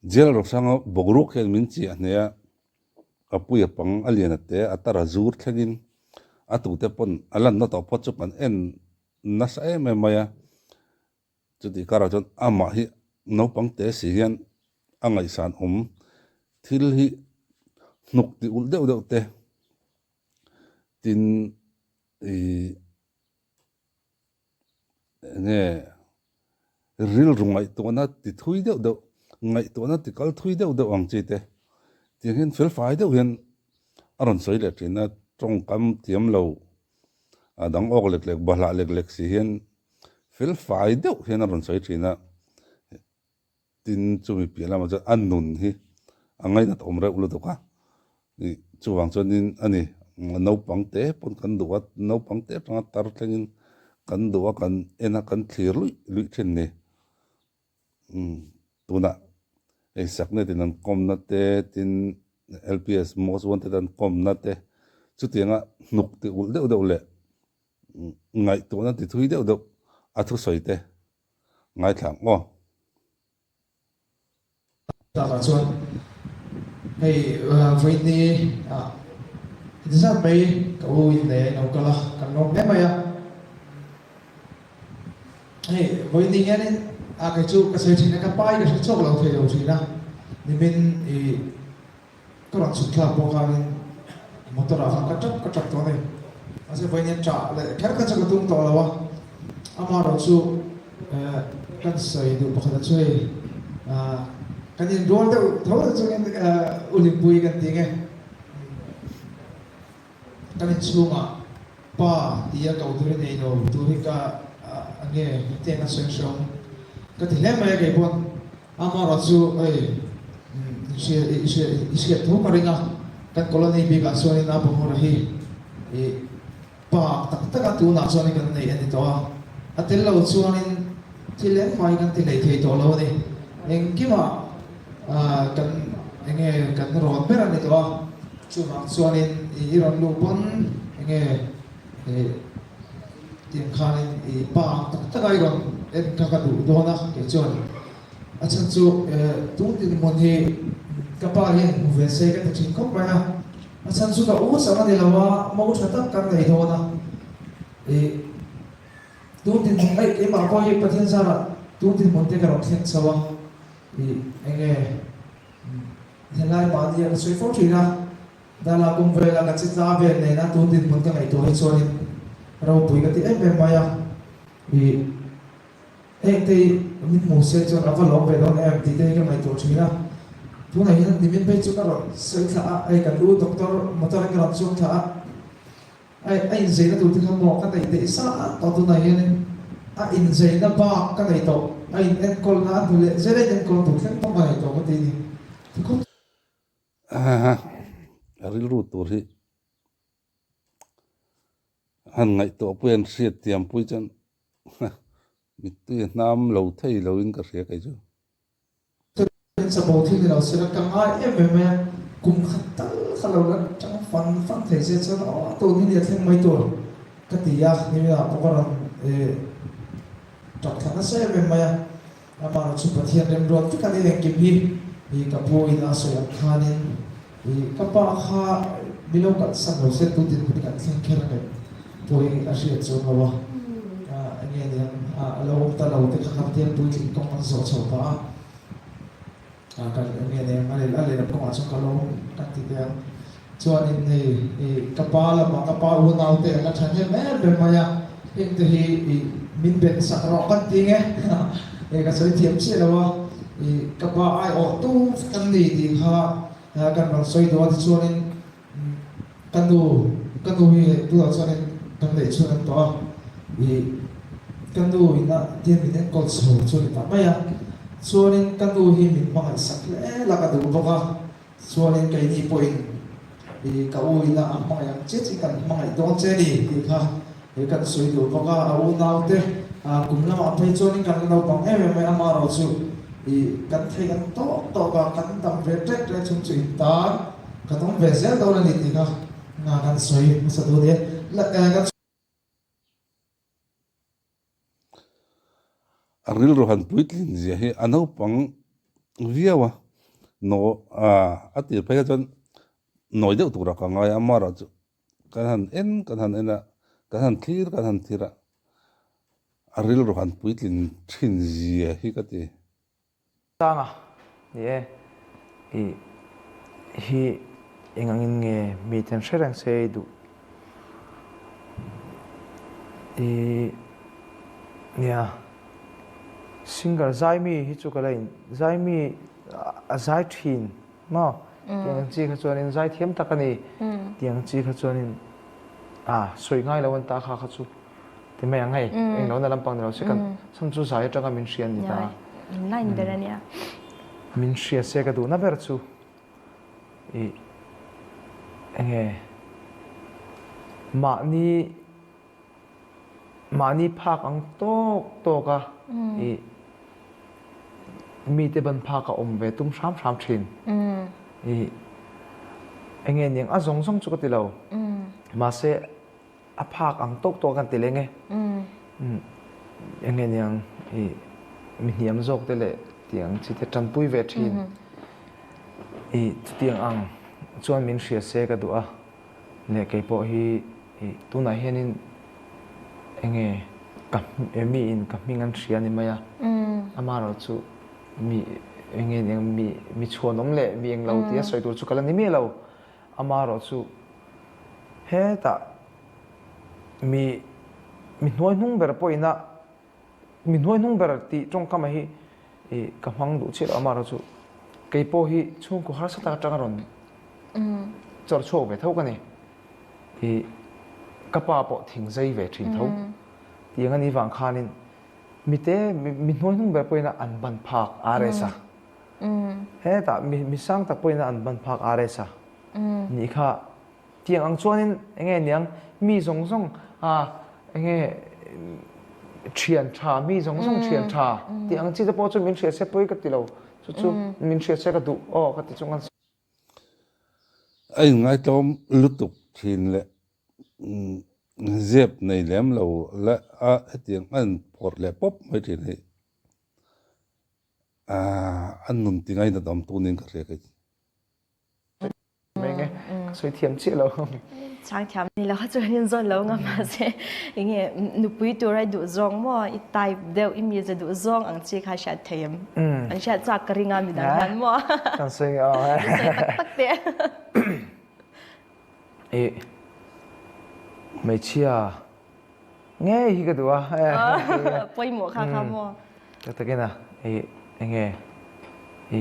Jail Rosanga boruak hian min chiah hneh a, ka puia pang a lian a te a tar a zur thlengin a tute pawn a lanna tawh phawt chu kan en nasa em em mai a. Chutih karah chuan amah hi naupang te si hian a ngaihsan awm thil hi hnuk ti ulh deuh deuh te tin ih enge rilru ngaihtuahna ti thui deuh deuh ngaihtuahna ti kal thui deuh deuh ang chi te tiang hian fel fai deuh hian a rawn sawi leh thin a tawngkam thiam lo a dang awk lek lek bahlah lek lek si hian fel fai deuh hian a rawn sawi thin a tin chumi piah lamah chuan a nun hi a ngainat awm reuh lutuk a ih chuvang chuanin a ni naupang te pawn kan duh a naupang te atanga tar thlengin kan duh a kan en a kan thlir luih luih thin ni umm tunah hei sakna tin an kawmna te tin L_P_S most wanted an kawmna te chutianga hnuk ti ulh deuh deuh leh ngaihtuahna ti thui deuh deuh a thusawi te ngaithla ang aw. Takah chuan hei vawiini ah heti zat mai ka u in leh a in lo kal a, kan lawm hle mai a. Hei vawiini hianin a kei chu ka sawi thin a, ka pa hi ka hre chhuak lo thei lo thin a, nimin ih Ka rawn chhuk thlak pawh khanin motor ah khan ka tap ka tap tawh a ni. Mahse vawiin ṭah leh kher kha chu ka tum tawh lo a, amaherawh chu kan sawi duh pakhat a chu hei kan inrual deuh tho te chungin u Hlimpui kan ti nge. Kan inchhungah pa tia ko tur hi nei lo tur hi ka nge hetiang a sawi hrehawm ka ti hle mai a kei pawn. Amaherawh chu hei i i hriat tho ka ring a, kan colony bikah chuanin a bawngawra hi i pa tak taka tunah chuanin kan nei a ni tawh a, a tel lo chuanin thil engmah hi kan ti hlei thei tawh lo a ni. Engkimah kan enge kan rawn ber a ni tawh a, chuvang chuanin i rawn luh pawn enge tiang khanin i pa ang tak taka i rawn en kha ka duh dawn a kei chuan. A chhan chu tun dinhmun hi ka pa hian hmu ve se ka ti thin khawp mai a, a chhan chu ka u chang a ni lo a, mo tha tak kan nei dawn a, ih tun dinhmun hei keimah pawh hi Pathian zarah tun dinhmun te ka rawn thleng chho a, ih enge helai mahni a ka sawi fo thin a, Dala kum vela ka chi tla vel nena tun dinhmun ka ngaihtuah hi chuanin ropui ka ti em em mai a, ih. Engte hi min hmu se chuan a va lawm ve dawn em tih te hi ka ngaihtuah thin a. Tunah hian nimin phei chu ka rawn sawi thla a, hei kan u doctor motor in ka rawn chhuak thla a, hei a inzeina tur te kha maw ka neih daih sa tawh tunah hianin a inzeina bak ka nei tawh, a in enkawlna a hnu leh zel a in enkawl tur thleng pawh ka nei tawh ka ti a ni. Tikhawp. A rilru tur hi han ngaihtuah pui an hriat tiam pui chuan mittui a hnam lo thei lo in ka hria kei chu. Chuan chapo thil ni lo sela ka ngai em em mai a, kum khat tal kha lo la tang fan fan thei se chuan aw tun hi nia thleng mai tur ka ti a, niminah pawh ka rawn tap thla nasa em em mai a, amaherawhchu chu Pathian remruat vek a ni engkim hi ka pu in a sawi ang khanin Ih, ka pa kha mi lo kalhsan lo se tu dinhmun hi kan thleng kher ang em? Pawi a hriat chuang lo a, eng nge niang a lo awm ta lo te kha ka Pathian puitling kawng an zawh chho pah a, ka eng nge niang a leh a lehlam kawngah chuan ka lo awm kan ti teh ang. Chuanin hei ih ka pa lamah ka pa unaute an la tha hnem em em mai a, hengte hi ih min ben sak rawh kan ti nge ih ka sawi thiam chiah lo a, ih ka pa aiawhtu kan ni tih kha Kan rawn sawi duh a tichuanin ka nu ka nu hi hei tunah chuanin kan neih chhun an tawh a, ih ka nu in a tian min enkawl chho chu a ni ta mai a, chuanin ka nu hi min hmangaih sak hle la ka duh bawk a, chuanin keini pawhin ih ka u in a hmangaih ang che che kan hmangaih dawn che a ni tih kha He kan sawi duh bawk a, a unaute kum lamah phei chuanin kan la naupang em em mai, amaherawh chu ih kan theih ang tawk tawk a, kan dam ve ṭek ṭek chung chu in tan kan awm ve zel dawn a ni tih kha nga kan sawi hmasa duh a ni e. A rilru han puitlin zia hi a naupang viau a. No a tir phei kha chuan nawi deuh turah ka ngai a, amaherawh chu kan han en kan han en a, kan han thlir kan han thlir a, a rilru han puitlin thin zia hi ka ti. Sanga, Ni e, i hi eng angin nge miten hre reng se i duh? I nia, singer Zaimi hi chu ka la in, Zaimi a zai thin maw? Tiang ang chi kha chuanin zai thiam tak a ni, tiang chi kha chuanin a sawi ngai lo an ta kha kha chu. Ti mai ang hei, eng lo na lampang ni lo se kan chhan chu zai atanga min hria an ni ta. Min line ber a nia. Min hria se ka duhna ber chu i enge mahni mahni phak ang tawk tawk a i mite ban phak a awm ve tum hram hram thin. I enge niang a zawng zawng chu ka ti lo. Mahse a phak ang tawk tawk kan ti leng e. Enge niang i mi hniam zawk te leh tiang chi te tanpui ve thin. I chutiang ang chuan min hria se ka duh a, leh kei pawh hi i tunah hianin enge ka mi in ka hming an hria ni mai a, amaherawhchu mi enge niang mi mi chhuanawm leh mi englo tia sawi tur chu ka la ni miah lo. Amaherawhchu hetah mi mi hnuai hnung ber pawhina mi hnuai hnung ber tih tawngkama hi ih ka hmang duh chiah lo amaherawhchu kei pawh hi chhungkaw harsa tak atanga rawn chawr chhuak ve tho ka ni. Ih ka pa pawh thing zai ve thin tho tiang a nih vang khanin mite mi hnuai hnung ber pawhina an ban phak RS a. Hetah mi sang tak pawhin an ban phak RS a nih kha. Tiang ang chuanin enge niang mi zawng zawng a enge thian tha mi zawng zawng thian tha tih ang chi te pawh chu min hriat se pawi ka ti lo. Chu chu min hriat se ka duh aw ka ti chung an. A inngaihtlawm lutuk thin leh zep nei lem lo leh a hetiang a inphawrh leh pawp mai thin hi. Aah, an nun ti ngainat awm tunin ka hria kei. Mai nge, ka sawi thiam chiah lo. Chang thiam ni lo kha chuan in zawn lo nga mahse enge nupui tur ai duh zawng maw i type deuh i mize duh zawng ang chi kha hriat thei em? An hriat chak ka ring a midang hian maw? Kan sawi nge aw. I sawi tak tak teh. I hmeichhia Ngei hi ka duh a. Pawimawh kha kha maw? Tak takin a, i enge i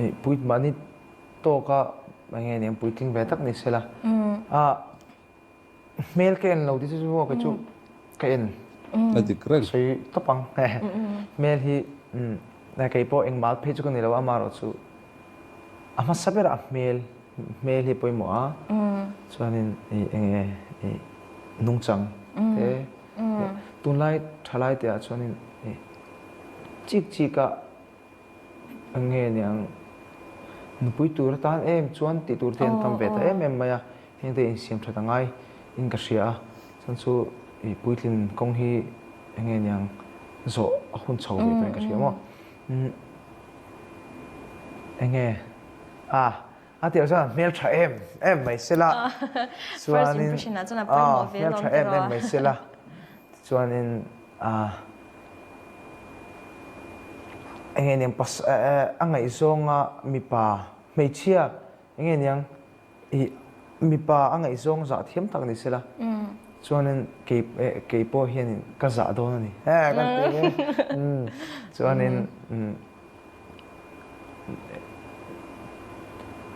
i pui mahni tawka enge nen puitling ve tak ni sela. A hmel ka en lo ti chu chu maw kei chu ka en. A dik reng. Sawi tawp ang. Hmel hi kei pawh engmah phei chu ka ni lo a, amaherawhchu A hmasa berah hmel hmel hi pawimawh a, chuanin i enge i nungchang te tunlai thalai te ah chuanin i chik chik a enge niang nupui tur atan em chuan tih tur te an tam ve ta em em mai a, heng te insiam that a ngai in ka hria a, chuan chu i puitlin kawng hi enge niang zawh a hun chho ve tawhin ka hria maw. Enge a a tirh chuan hmel tha em em mai sela chuanin a hmel tha em em mai sela tichuanin a enge niang pas a ngaihzawnga mipa hmeichhia enge niang I mipa a ngaihzawng zah thiam tak ni sela chuanin kei kei pawh hianin ka zah dawn a ni he kan ti ang e chuanin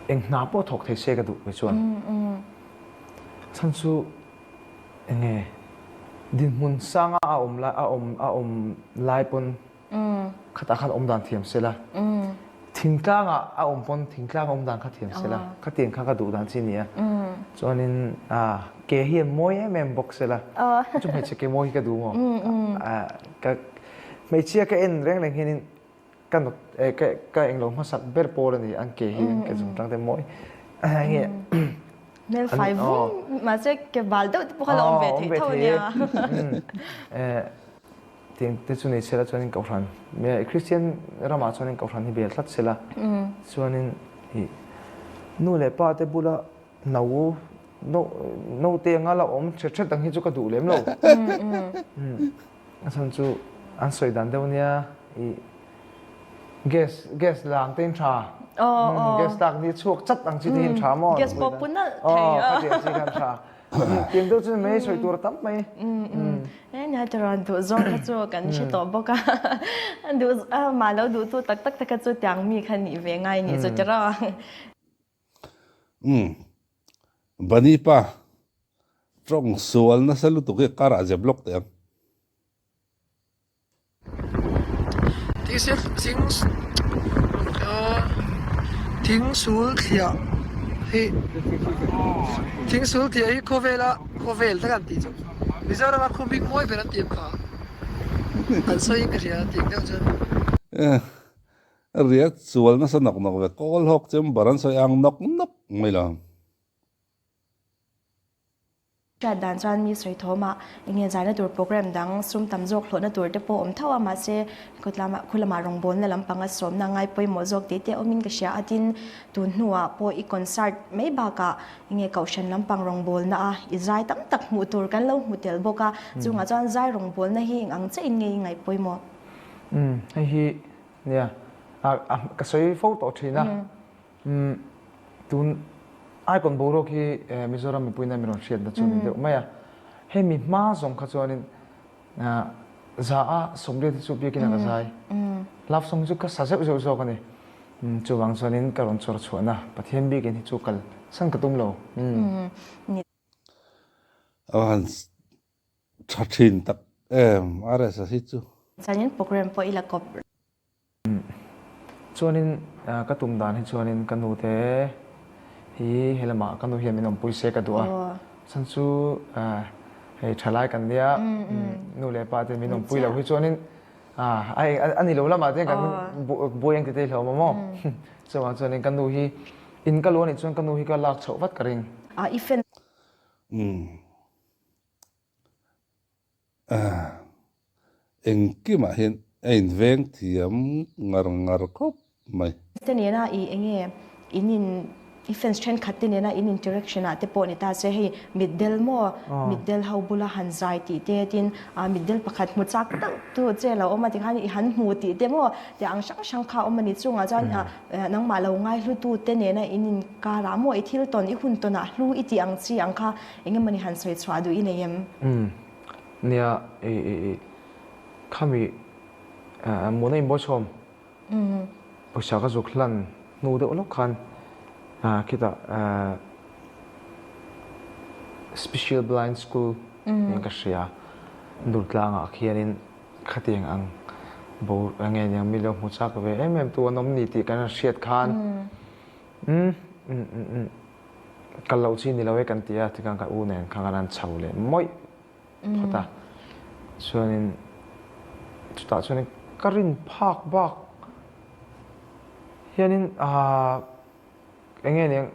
eng hna pawh thawk thei se ka duh kei chuan chhan chu enge dinhmun sanga a awm lai a awm a awm lai pawn Khatah khan awm dan thiam sela. Thingtlangah a awm pawn thingtlang a awm dan kha thiam sela. Khatiang kha ka duh dan chi nia. Chuanin ke hi an mawi em em bawk sela. Chu hmeichhe ke mawi hi ka duh maw? Ka hmeichhia ka en reng reng hianin ka nawt ka englo hmasak ber pawl a ni an ke hi an ke chung tang te mawi. Nge Hmel fai vung mahse ke bal deuh te pawh kha la awm ve thei tho ania. Tiang te chu nei sela chuanin Kohhran, Kristian ramah chuanin Kohhran hi bel tlat sela chuanin ih nu leh pa te bula no note anga la awm hret hret ang hi chu ka duh lem lo. A chhan chu an sawi dan deuh nia ih gas gas lang te in tha gas lak ni chhuak chat ang chi te hi in tha maw? Gas pawh pun nalh thei a. Khatiang chi khan tha. Tiang deuh chu mai sawi tur a tam mai. Nia tirawn duh zawng kha chu kan hre tawh bawk a. Duh mah lo duh tu tak tak te kha chu tiang mi kha nih ve ngai nih chu tiraw. Umm. Bani pa tawng sual nasa lutuk hi karah zep lawk teh ang. Thing sul thliah hi thing sul thliah hi khawvela khawvel tak an tih chu Mizorama khu bik mawi ber an tih ang kha an sawiin ka hria tih deuh chuan. Riat sual nasa nawk nawk ve kawl hawk chamber an sawi ang nawk nawk mai lo. Hriat dan chuan mi sawi thawmah eng nge zaina tur program dang sum tam zawk hlawhna tur te pawh awm tho a, mahse khawtlamah khulamah rawngbawlna lampanga sawmna ngai pawimawh zawk tih te awmin ka hria a, tin tun hnuah pawh i concert mai bakah eng nge kohhran lampang rawngbawlna a i zai tam tak hmuh tur kan lo hmu tel bawk a, chungah chuan zai rawngbawlna hi eng ang chiahin nge i ngaih pawimawh? Umm hei hi nia ka sawi fo tawh thin a. Umm tun icon boruak hi Mizoram mipuina min rawn hriatna chu a ni deuh mai a. Hemi hma zawng kha chuanin za a sawmriat hi chu biakin a ka zai. Love song hi chu ka sa zeuh zeuh zawk a ni. Chuvang chuanin ka rawn chawr chhuahna Pathian biakin hi chu kal san ka tum lo. A han tha thin tak em RS-a hi chu. Chuanin program pawh i la kawp. Chuanin ka tum dan hi chuanin ka nu te hi helamah ka nu hian min awmpui se ka duh a, chhan chu hei thalai kan nia nu leh pa te min awmpui lo hi chuanin a ni lo lamah te kan buai ang tite hlawm a maw chuvang chuanin ka nu hi in ka lu anih chuan ka nu hi ka lak chhoh vat ka ring. Engkimah hian a inveng thiam ngar ngar khawp mai. Te nena i enge in in i fans thenkhat te nena in interaction ah te pawh ni ta se hei mitdel maw mitdel ho bula han zai tih te tin ah mitdel pakhat hmu chak deuh tu che lo awm a tikhan i han hmu tih te maw tih ang hrang hrang kha a awm a ni chungah chuan ah nangmah lo ngai hlu tu te nena in inkar ah maw i thil tawn i hun tawn ah hlu i tih ang chi ang kha Eng emawni han sawi chhuah duh i nei em? Umm, nia, i, i, i, khami muna inbawlchhawm pawisa ka zuk hlan hnu deuh lawk khan khitah Special Blind School niin ka hria, Durtlangah khianin khatiang ang bo nge niang mi lo hmu chak ve em em tu an awm ni tih kan han hriat khan umm, umm, umm, umm. Kal loh chi ni lo e kan ti a, tikhan ka u nen khan kan han chho leh mawih phawt a. Chuanin chutah chuanin ka rin phak bak hianin aah eng nge niang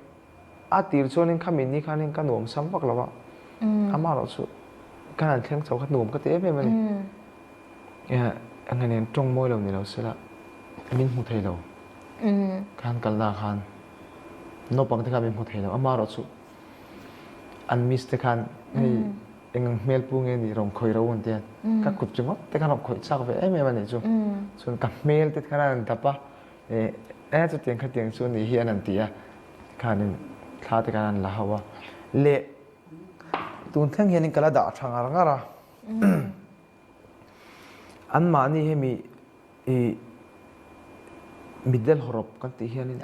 a tir chuanin khami ni khanin ka nuam sam vak lo a, amaherawh chu kan han thleng chho kha nuam ka ti em em a ni. Eng nge niang tawng mawi lo ni lo sela min hmu thei lo khan kalna khan. Naupang te khan min hmu thei lo, amaherawh chu an miss te khan hei eng ang hmel pu nge nih rawn khawih ro an tia, ka kut ringawt te khan rawn khawih chak ve em em a nih chu. Chuan ka hmel te khan an dap a, eh eh chutiang khatiang chu nih hi an han ti a, tikhanin thla te khan an la ho a. Leh tun thleng hianin ka la dah tha ngar ngar a, anmahni hemi I mitdel hawrawp kan tih hianin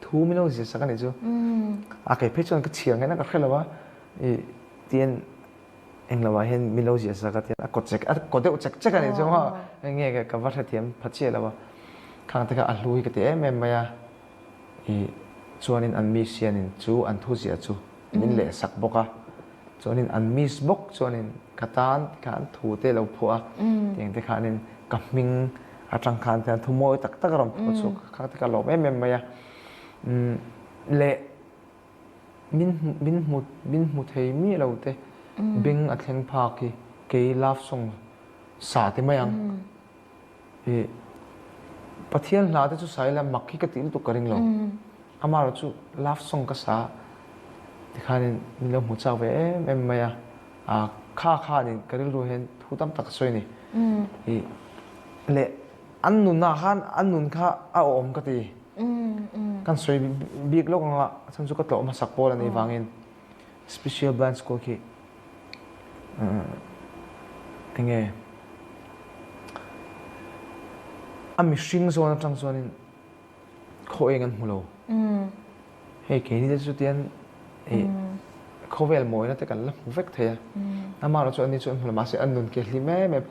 thu min lo zir sak a nih chu. A kei phei chuan ka chhiar ngaihna ka hre lo a, i tian englo ah hian min lo zir sak a tian a kaw chek a kaw deuh chek chek a nih chu maw enge ka va hrethiam pha chiah lo a, khang te kha a hlu hi ka ti em em mai a, i chuanin an miss hianin chu an thu ziah chu min leh sak bawk a. Chuanin an miss bawk chuanin ka tan khan thu te lo phuah a, tiang te khanin ka hming atang khan tiang thu mawi tak tak a rawn phuah chhuak kha te ka lawm em em mai a. Leh min min hmu min hmu thei miah lo te beng a thleng phak hi kei love song. sa ti mai ang. I Pathian hla te chu sa ila mak hi ka ti lutuk ka ring lo. Amaherawh chu love song ka sa tikhanin min lo hmu chak ve em em mai a. A kha khanin ka rilru hian thu tam tak a sawi a ni. I leh an nunah khan an nun kha a awm ka ti. Kan sawi bik lawk anga a chhan chu ka tlawh hmasak pawl a nih vangin special blind school khi enge a mihring zawn atang chuanin khaw eng an hmu lo. Hei keini te chu tian khawvel mawina te kan la hmu vek thei a. Amaherawh chu anni chu an hmu lo mahse an nun ke hlim em em.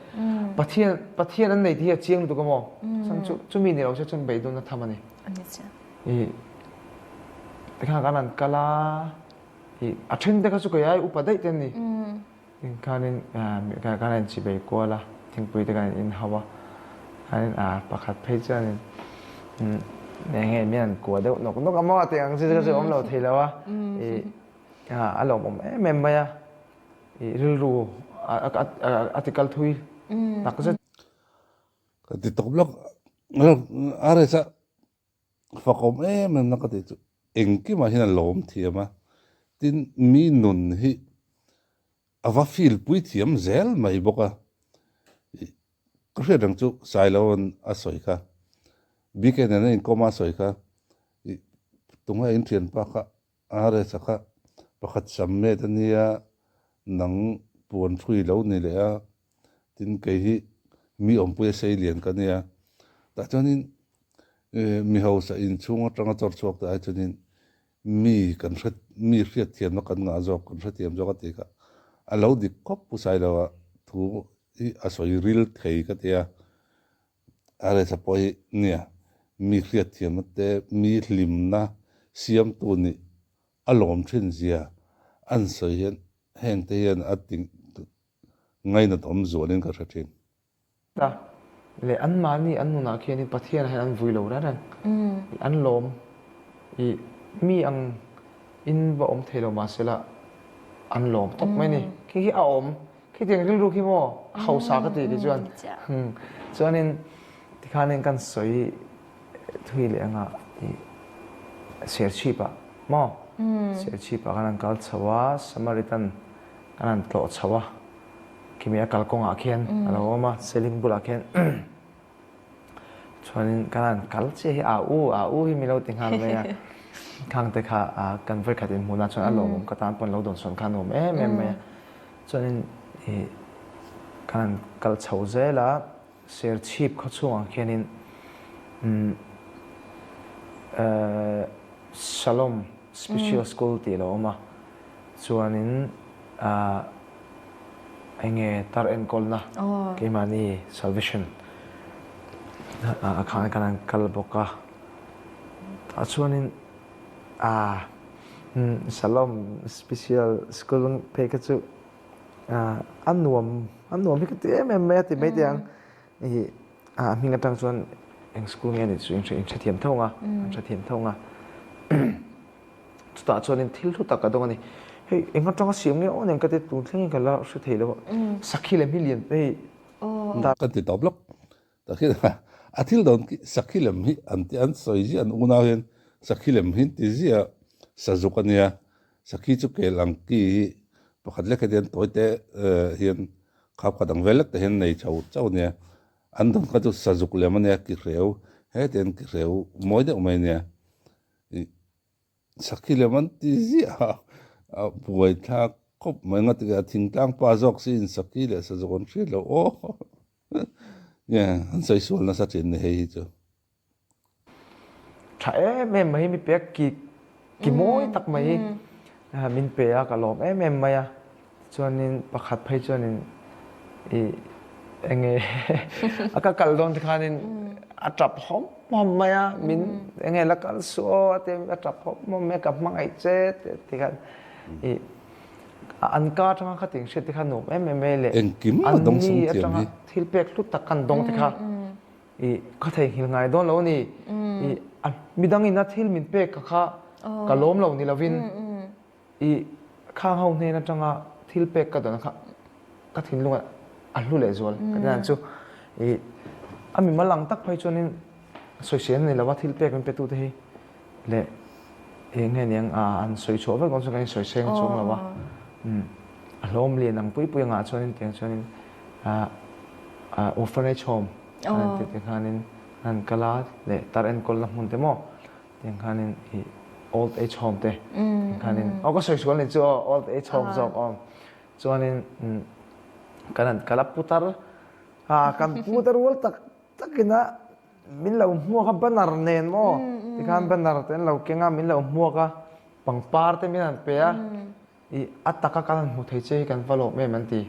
Pathian Pathian an nei tih hi a chiang lutuk a maw? Chhan chu chumi ni lo se chuan beidawnna tham a ni. I tikhan kan han kal a i a then te kha chu kei ai upa daih te an ni. Khanin kan in chibei kual a, thingpui te kan in inhau a, khanin pakhat phei chuanin eng nge min han kua deuh nawk nawk a maw tih ang chi chu awm lo thei lo a, i a lawmawm em em mai a, i rilru a ti kal thui tak zet. Ka ti tawp lawk a resa fakawm em em na ka tih chu engkimah hian a lawm thiam a, tin mi nun hi a va feel pui thiam zel mai bawk a, ka hriat reng chu Sailoan a sawi kha, BK nena inkawma a sawi kha, tunge in thianpa kha RS-a kha pakhat sam met a nia, nang puan hrui lo ni leh a, tin kei hi mi awmpui a sei lian ka nia. Tah chuanin mi hausa inchhung atanga chawr chhuak te ai chuanin mi kan hre mi hriatthiamna kan ngah zawk kan hrethiam zawk a tih kha a lo dik khawp Pu Sailoa thu hi a sawi ril thei ka ti a. RS-a pawh hi nia mi hriatthiamna te mi hlimna siamtu nih a lawm thin zia an sawi hian heng te hian a ti ngainat awm zualin ka hre thin. Ta leh anmahni an nunah khianin Pathianah hian an vui lo reng reng i an lawm i mi ang in va awm thei lo mahsela an lawm tawp mai a ni. Khi khi a awm Khitiang rilru khi maw a hausa ka ti ti chuan chuanin tikhanin kan sawi thui leh anga i Serchhip ah maw Serchhip ah khan an kal chho a Samaritan kan han tlawh chho a khimi a kalkawngah khian a lo awm a Seling bulah khian Chuanin kan han kal chiah hi a u a u hi min lo ti nghal mai a, khang te kha kan vawikhat inhmuhna chuan a lawmawm ka tan pawn lo dawnsawn kha a nuam em em mai a. Chuanin ih kan han kal chho zel a, Serchhip khaw chhungah khianin umm Shalom Special School tih a lo awm a, chuanin ah enge tar enkawlna keimahni salvation ah khan kan han kal bawk a tah chuanin ah Shalom special school phei kha chu a nuam a nuam hi ka ti em em mai a ti mai teh ang ih a hming atang chuan eng school nge a nih chu in hrethiam tho ang a an hrethiam tho ang a. Chutah chuanin thil hlu tak a dawng a ni. Hei eng atanga siam nge aw nen ka ti tun thlengin ka la hre thei lo a. Sakhi lem hi lian hei dar. Kan ti tawp lawk. Tak hi a thil dawn khi sakhi lem hi an ti an sawi ziah an unau hian sakhi lem hi an ti ziah a sazuk a nia. Sakhi chu kel ang ki hi pakhat lek hian tawi te hian khap khat ang vel lek te hian nei chho chauh a nia. An dawn kha chu sazuk lem a nia ki hreu heti an ki hreu mawi deuh mai a nia. Sakhi lem an ti ziah a, a buai thlak khawp mai nga tikah thingtlang pa zawk si in sakhi leh sazawk an hriat loh aw nge an sawi sual nasa thin ni hei hi chu. Tha em em mai hi mi pe a ki ki mawi tak mai hi min pe a ka lawm em em mai a. Chuanin pakhat phei chuanin i enge a ka kal dawn te khanin a tap hawm hawm mai a min enge la kal suh aw a ti a tap hawm hawm mai a ka hmangaih che te ti khan i an ka atanga kha ting hriat te kha nuam em em mai leh Engkim a dawng sung anni thiam atanga hi. thil pek hlu tak kan dawng te kha i ka theihnghilh ngai dawn lo a ni i midangin a thil min pek kha kha ka lawm lo ni lovin I khang ho hnen atanga thil pek ka dawn kha ka thinlungah. a hlu lehzual ka ti dan chu. Ih a mimal ang tak phei chuanin sawisel a ni lo a, thil pek min pe tute hi leh eng nge niang an sawi chhuah vek dawn chuan kan insawiseng chuang lo a. A hlawm lian ang pui pui angah chuanin tiang chuanin orphanage home an tih te khanin an kal a leh tar enkawlna hmun te maw tiang khanin ih old age home te tiang khanin aw ka sawi sual ni chu aw old age home zawk aw chuanin kan han kal a putar ah kan pute rual tak takina min lo hmuak a banner nen maw tikhan banner te an lo keng a min lo hmuak a pangpar te min han pe a I a taka kan han hmu thei che hi kan va lawm em an ti.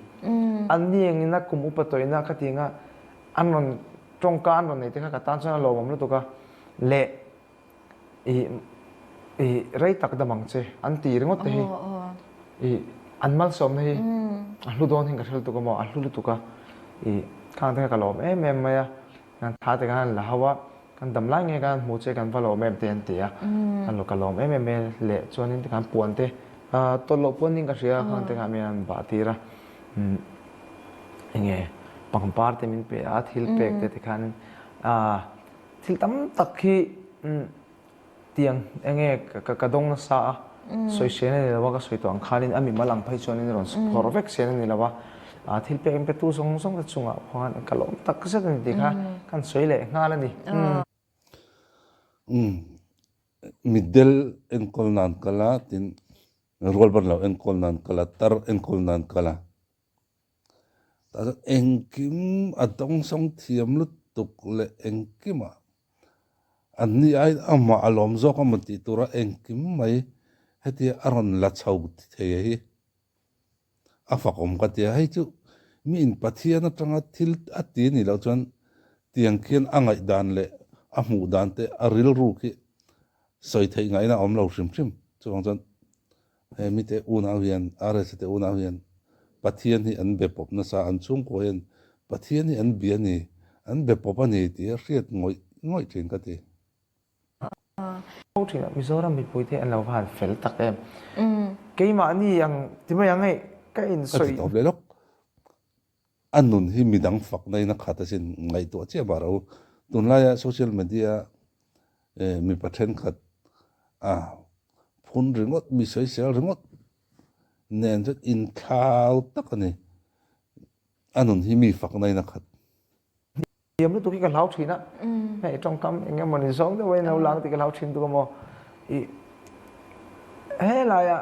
An ni engin a kum upa tawihna ka ti anga an rawn tawngka an rawn nei te kha ka tan chuan a lawmawm lutuk a, leh i i rei tak dam ang che an ti ringawt te hi i an malsawmna hi a hlu dawn hian ka hre lutuk a maw a hlu lutuk a i khang te kha ka lawm em em mai a. Kan tha te khan an la hau a, kan dam lai nge kan hmu che kan va lawm em te an ti a, kan lo ka lawm em em e leh chuanin tikhan puan te tawlh loh puan ding ka hria khang te khan min an bah tir a, enge pangpar te min pe a thil pek te tikhan thil tam tak hi Tiang enge ka dawng nasa a, sawisel a ni lo a, ka sawi tawh ang khanin a mimal ang phei chuanin rawn phawrh vek sel a ni lo a, thil pek in petu zawng zawng te chungah khuan ka lawm tak zet a ni tih kha kan sawi leh nghal a ni. Umm mitdel enkawl nan kal a, tin rualban lo enkawl nan kal a, tar enkawl nan kal a. Tah chuan engkim a dawngsawng thiam lutuk leh engkimah an ni aiin amah a lawm zawk a maw tih tura engkim mai hetia a rawn la chho thei a hi a fakawm ka ti a. Hei chu miin Pathian atanga thil a ti a nih loh chuan tiang khian a ngaihdan leh a hmuh dan te a rilru khi sawi theih ngaihna a awm lo hrim hrim. Chuvang chuan He mite unau hian, RSA te unau hian Pathian hi an be pawp nasa, an chhungkua hian Pathian hi an bia a ni, an be pawp a ni tih a hriat ngawih ngawih thin ka ti. Ho thin a, Mizoram mipui te an lo va han fel tak em. Keimahni ang ti mai ang hei ka insawi. Ka ti tawp leh lawk. A nun hi midang fakna in a khat asin ngaihtuah chiah mah ro. Tunlaia social media mipa thenkhat a phun ringawt, mi sawisel ringawt nen chuan inthlau tak a ni. A nun hi mi fakna in a khat. Thiam lutuk hi ka hlau thin a, hei tawngkam eng emawni zawng deuh a in lo lang tih ka hlau thin tuk a maw. Ih helaia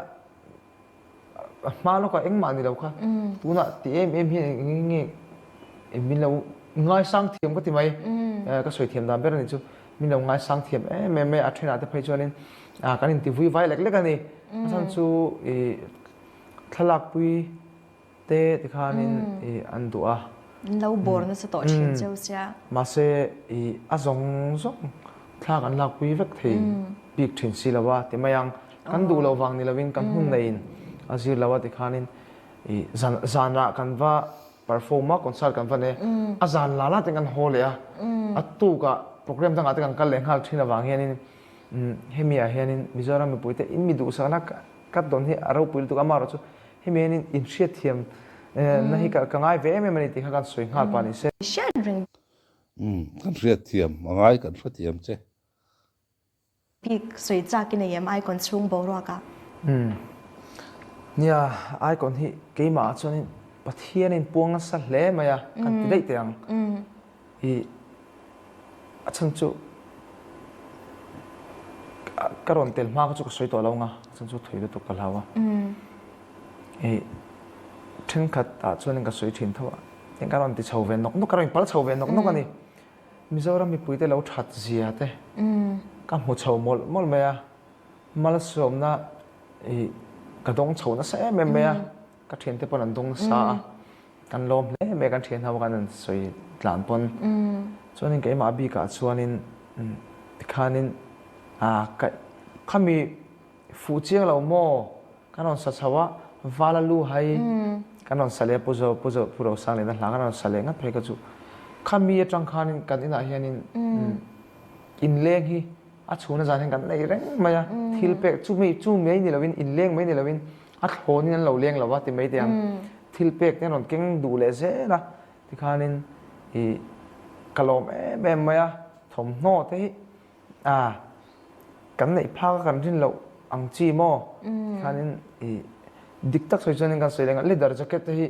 hma lawkah engmah ni lo kha tunah ti em em hian eng nge min lo ngaisang thiam ka ti mai ka sawi thiam dan ber a ni chu min lo ngaisang thiam em em mai a thenah te phei chuanin kan inti vui vai lek lek a ni a chhan chu ih thlalak pui te tikhanin ih an duh a. An lo bawr nasa tawh thin cheu sia. Mahse ih a zawng zawng thlak an lakpui vek thei bik thin si lo a ti mai ang. Kan duh loh vang ni lovin kan hun neiin a zir lo a tikhanin ih zan zanah kan va perform a concert kan va nei a zan la la ten kan haw leh a a tukah program dangah te kan kal leh nghal thin avang hianin hemi ah hianin Mizoram mipuite in mi duhsakna ka dawn hi a ropui lutuk a amaherawhchu Hemi hian in hriatthiam na hi ka ngai ve em em a ni tih kha kan sawi nghal pah ni se. Hriat reng. Umm kan hriatthiam a ngai kan hrethiam che. Bik sawi chak i nei em icon chhung boruak ah. Umm nia icon hi keimah ah chuan in Pathian in puang nasa hle mai a kan ti daih teh ang. I a chhan chu ka rawn tel hma kha chu ka sawi tawh lo ang a, a chhan chu thui lutuk ka hlau a. I thenkhat ah chuanin ka sawi thin tho a, eng ka rawn ti chho ve nawk nawk, ka rawn inpal chho ve nawk nawk a ni. Mizoram mipuite lo that zia te ka hmu chho mawlh mawlh mai a, malsawmna i ka dawng chho nasa em em mai a, ka thiante pawn an dawng nasa a. Kan lawm hle mai kan thian ho kan an sawi tlan pawn chuanin keimah bikah chuanin tikhanin ah ka khami fuh chiang lo maw kan rawn sa chho a vala lu hai kan rawn sa leh a pu zo pu zo pu Rosang lehna hla kan rawn sa leh ngat phei kha chu khami atang khanin kan inah hianin inleng hi a chhuna zan hian kan nei reng mai a thil pek chumi chu mai ni lovin inleng mai ni lovin a thlawnin an lo leng lo a ti mai teh ang. Thil pek te an rawn keng duh leh zel a, tikhanin ih ka lawm em em mai a, thawmhnaw te hi ah kan neih phak a kan rin loh ang chi maw? Tikhanin ih dik tak sawi chuanin kan sawi leh ang a, leather jacket te hi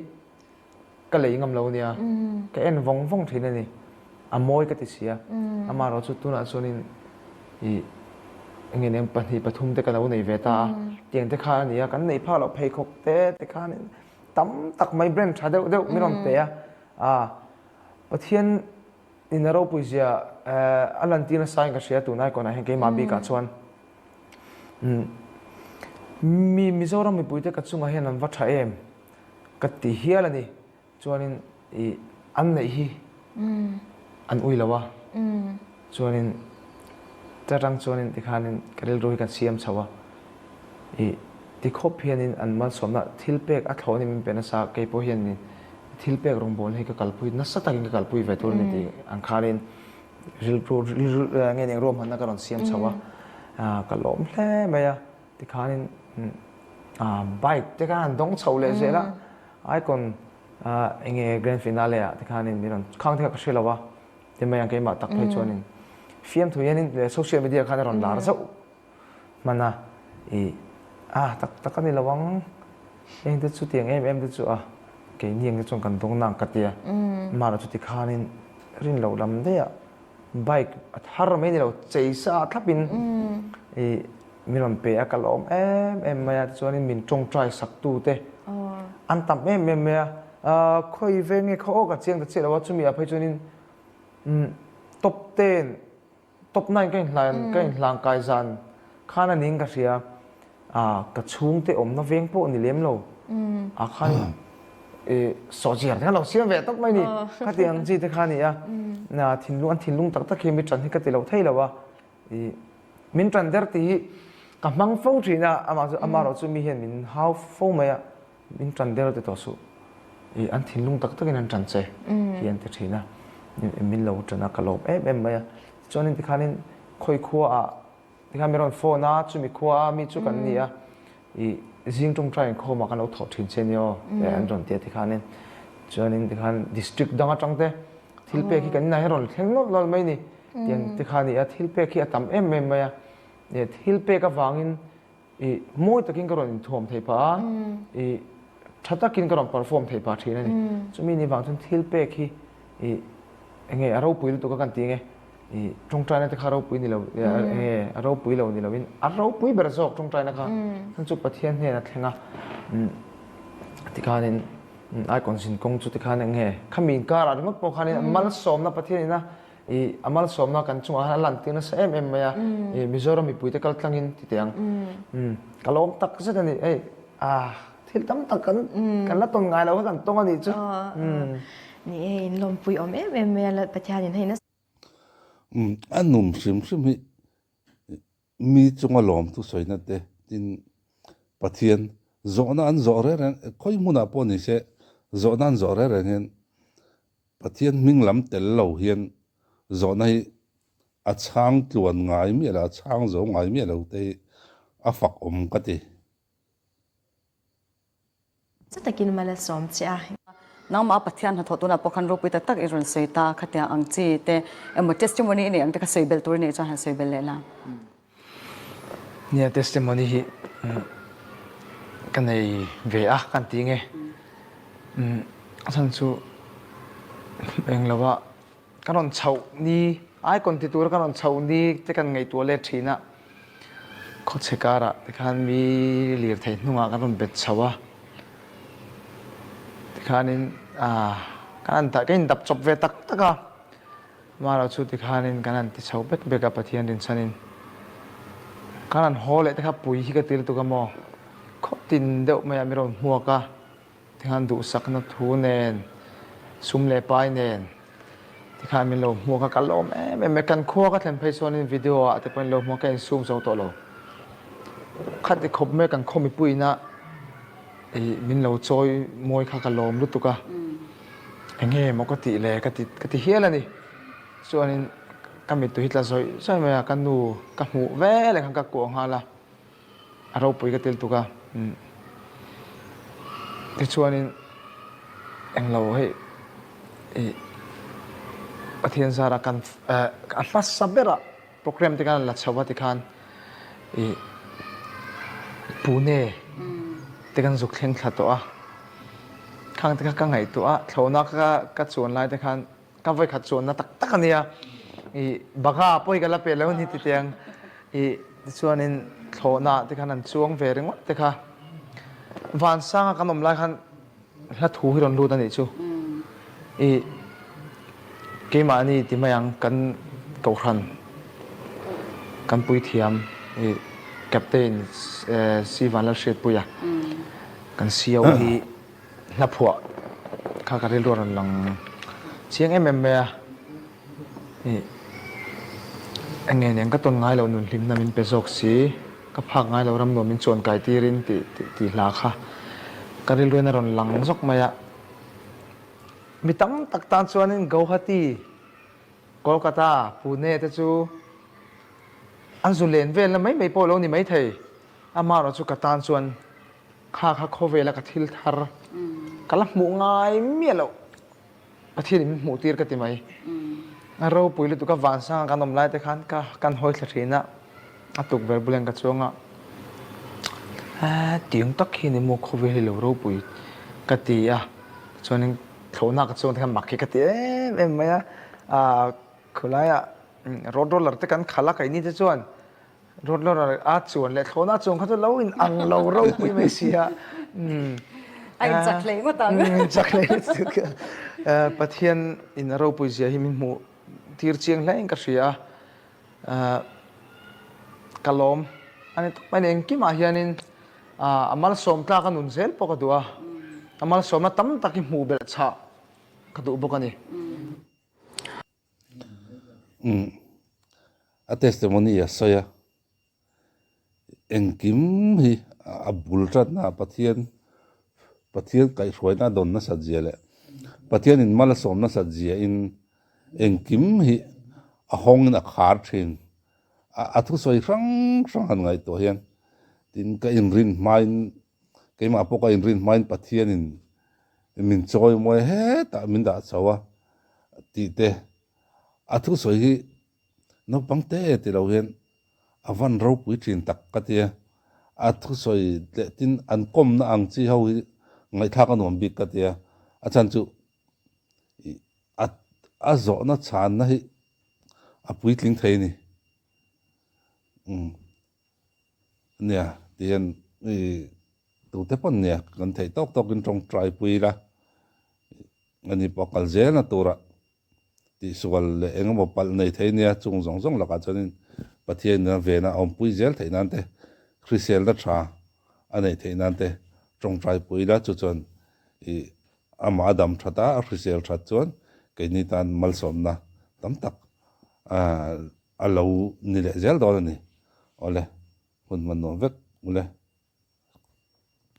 ka lei ngam lo nia, ka en vawng vawng thin a ni, a mawi ka ti si a, amaherawh chu tunah chuanin ih enge nen 2 3 te ka lo nei ve ta a, tiang te kha a ni a, kan neih phak loh pheikhawk te te khanin tam tak mai brand tha deuh deuh min rawn pe a, ah Pathian in a ropui zia a lantir nasa in ka hria tun icon ah hian keimah bikah chuan mi Mizoram mipuite ka chungah hian an va tha em. Ka ti hial a ni. Chuanin ih an neih hi an ui lo a. Chuanin ta tang chuanin tikhanin ka rilru hi kan siam chho a. Ih ti khawp hianin an malsawmna thil pek a thlawh ni min pe nasa kei pawh hianin thil pek rawngbawlna hi ka kalpui nasa takin ka kalpui ve tur a ni tih ang khanin rilru rilru nge eng ruahmanna ka rawn siam chho a. Ka lawm hle mai a. Tikhanin bike te khan an dawng chho leh zel a, Icon enge grand finale ah tikhanin min rawn khang te kha ka hre lo a, ti mai ang keimah tak phei chuanin fiamthu hianin social media khan a rawn lar zauh hman a, ih ah tak tak a ni lo ang, heng te chu tiang em em te chu a keini ang te chuan kan dawng nang ka tia, amaherawhchu tikhanin rin loh lam daih ah bike a thar mai ni lo chei sa thlapin ih Min rawn pe a, ka lawm em em mai a, tichuanin min tawngtai sak tu te an tam em em mai a, khawi ve nge khaw aw ka chiang ta chiah lo a, chumi ah phei chuanin top ten, top nine ka inhlan ka inhlan kai zan khan a ning ka hria, ka chhungte awmna veng pawh ni lem lo ah khan sawhchiar te khan lo siam ve tawp mai ni, khati ang chi te kha a ni a, thinlung an thinlung tak tak hi mi tan hi ka ti lo thei lo a. I min tan der tih hi ka hmang fo thin a, amah chu amaherawh chu mi hian min hau fo mai a, min tan der ti tawh suh. I an thinlung tak takin an tan che hi an ti thin a, min lo tan a ka lawm em em mai a. Tichuanin tikhanin khawi khuaah tikhan min rawn phone a, chumi khua mi chu kan ni a, I zing tawngtai inkhawmah kan lo thawh thin che nia aw tih an rawn ti a tikhanin chuanin tikhan district dang atang te thil pek hi kan inah hian rawn thleng nawlh nawlh mai ni tiang tikhan i a thil pek hi a tam em em mai a e thil pek avangin i mawi takin ka rawn inthuam thei phah a i tha takin ka rawn perform thei phah thin a ni chumi ni vang chuan thil pek hi i enge a ropui lutuk a kan ti nge I tawngtaina te kha ropui ni lo nge a ropui lo ni loin a ropui ber zawk tawngtaina kha chhan chu Pathian hnen a thleng a tikhanin icon zin kawng chu tikhan eng nge khami inkarah ringawt pawh khanin malsawmna Pathian ina i a malsawmna kan chungah khan a lantir nasa em em mai a i Mizoram mipuite kal tlangin ti teh ang ka lawm tak zet a ni hei ah thil tam tak kan kan la tawn ngai lo kha kan tawng a nih chu. Ni e in lawmpui awm em em mai a Pathianin hei nasa Umm a nun hrim hrim hi mi chunga lawm thu sawina te tin Pathian zawhna an zawh reng reng khawi hmunah pawh ni se zawhna an zawh reng reng hian Pathian hming lam tel lo hian zawhna hi a chhang tluan ngai miah lo a chhang zo ngai miah lo te hi a fak awm ka ti. Chu takin mal a sawm che a. Nangmah Pathian hnathawh tunah pawh khan ropui tak tak i rawn sawi ta khatiang ang chi te emaw testimony i neih ang te kha sawi belh tur i neih chuan han sawi belh leh la. Nia testimony hi ka nei ve a kan ti nge a chhan chu englo ah Ka rawn chhoh ni, icon ti tura ka rawn chhoh ni te kan ngaihtuah let thin a, khawchhe karah tikhan mi lirthei hnungah kan rawn bet chho a, tikhanin ah kan han ka indap chawp ve tak tak a, amaherawh chu tikhanin kan han ti chho bek bek a Pathian rinchhanin kan han haw leh te kha pui hi ka ti lutuk a maw, khaw tin deuh maiah mi rawn hmuak a. Tikhan duhsakna thu nen, sum leh pai nen tikhan min lo hmuak a, ka lawm em em e. Kan khua ka thlen phei chuanin video ah te pawhin lo hmuak ka insum zo tawh lo. Khati khawp mai kan khaw mipuiina ih min lo chawi mawi kha ka lawm lutuk a, enge maw ka tih le ka ti ka ti hial a ni. Chuanin ka mittui hi tla zawih zawih mai a, ka nu ka hmuh veleh khan ka kuah nghal a. A ropui ka tel tuk a. Tichuanin. Englo hei ih Pathian zara kan a hmasa berah program te khan la chho a tikhan ih Pune te kan zuk thleng thla tawh a, khang te kha ka ngaihtuah a, thlawhna ka ka chuan lai te khan ka vawikhat chuanna tak tak a nia, ih bagha pawh hi ka la pe lo a ni titiang ih tichuanin thlawhna te khan an chuang ve ringawt te kha Vansanga kan awm lai khan Hla thu hi rawn lut a nih chu. I keimahni ti mai ang kan kohhran kan puithiam i Captain Si Vanlalhriatpuia kan CEO hi hla phuah kha ka rilru a rawn lang chiang em em mai a. I eng nge niang ka tawn ngai loh nun hlimna min pe zawk si. Ka phak ngai lo ram nuam min chuan kai tirin tih tih hla kha ka rilruin a rawn lang zawk mai a. Mi tam tak tan chuanin Gauhati, Kolkata, Pune te chu an zu len velna mai mai pawh lo ni mai thei. Amaherawh chu ka tan chuan kha kha khawvela ka thil thar ka la hmuh ngai miah loh. Pathian in min hmuh tir ka ti mai. A ropui lutuk a vansanga kan awm lai te khan ka kan hawi thla thin a, a tukverh bulah ka chuang a, tiang tak hi ni maw khawvel hi lo ropui ka ti a, chuanin thlawhna ka chuang te khan mak hi ka ti em em mai a, khawlaiah road roller te kan khalh a keini te chuan Road roller a chuan leh thlawhna chuan kha chu lo in ang lo ropui mai si a. A in chak hlei ngawt ang. In chak hlei lutuk. Pathian in a ropui zia hi min hmuh tir chiang hle in ka hria a. Ka lawm a ni tawp mai ni. Engkimah hianin a malsawm tlak a nun zel pawh ka duh a. A malsawmna tam tak hi hmuh belh chhah ka duh bawk a ni. Umm a testimony a sawi a, engkim hi a bul tatna ah Pathian Pathian kaihhruaina a dawn nasat zia leh Pathian in mal a sawm nasat zia in engkim hi a hawng in a khar thin a a thusawi hrang hrang han ngaihtuah hian tin ka inrin hmain keimah pawh ka inrin hmain Pathian in min chawi mawi hetah min dah chho a tih te a thusawi hi naupang te ti lo hian a van ropui thin tak ka tia a thusawi leh tin an kawmna ang chi ho hi ngaihthlak a nuam bik ka tia a chhan chu a a zawhna chhanna hi a puitling thei a ni umm. Nia, tihian i tute pawn nia kan theih tawk tawkin tawngtai pui ila, ani pawh kal zelna tura tihsual leh eng emaw palh nei thei nia chung zawng zawng lakah chuanin Pathianin a vena a awmpui zel theih nan te, hriselna tha a neih theih nan te tawngtai pui ila chu chuan i amah a dam that a, a hrisel that chuan keini tan malsawmna tam tak a lo ni leh zel dawn a ni. Awle, hun hman nuam vek ule.